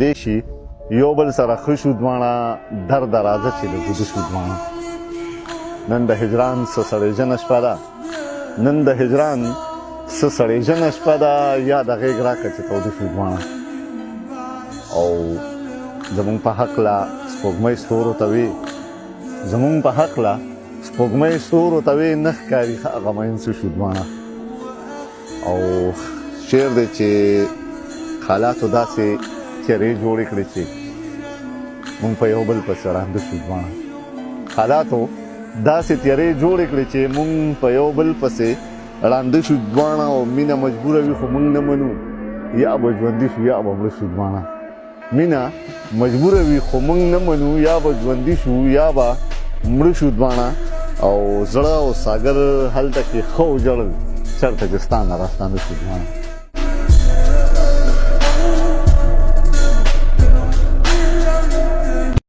کېدای شي یو بل سره ښه شو دواړه، درده راځه چې لږ وده شو دواړه. نن د هجران څه سړېجنه شپه ده، نن د هجران څه سړېجنه شپه ده، یا د غېږ راکړه چې تاوده شو دواړه. او زمونږ په حقله سپوږمۍ ستورو ته وي، زمونږ په حقله سپوږمۍ ستورو ته وي، نه ښکاري ښه هغه مین څه شو دواړه. او شعر دی چې حالاتو داسې تیرې جوړې کړې چې مونږ په یو بل پسې ړانده شو دواړه. حالاتو داسې تیرې جوړې کړې چې مونږ په یو بل پسې ړانده شو دواړه. او مینه مجبوره وي خو مونږ نه منو، یا به ژوندي شو یا به مړه شو دواړه. مینه مجبوره وي خو مونږ نه منو، یا به ژوندي شو یا به مړه شو دواړه. او زړه او ساګر هلته کې ښه وژړل، چېرته چې ستا نه راستانه شو دواړه.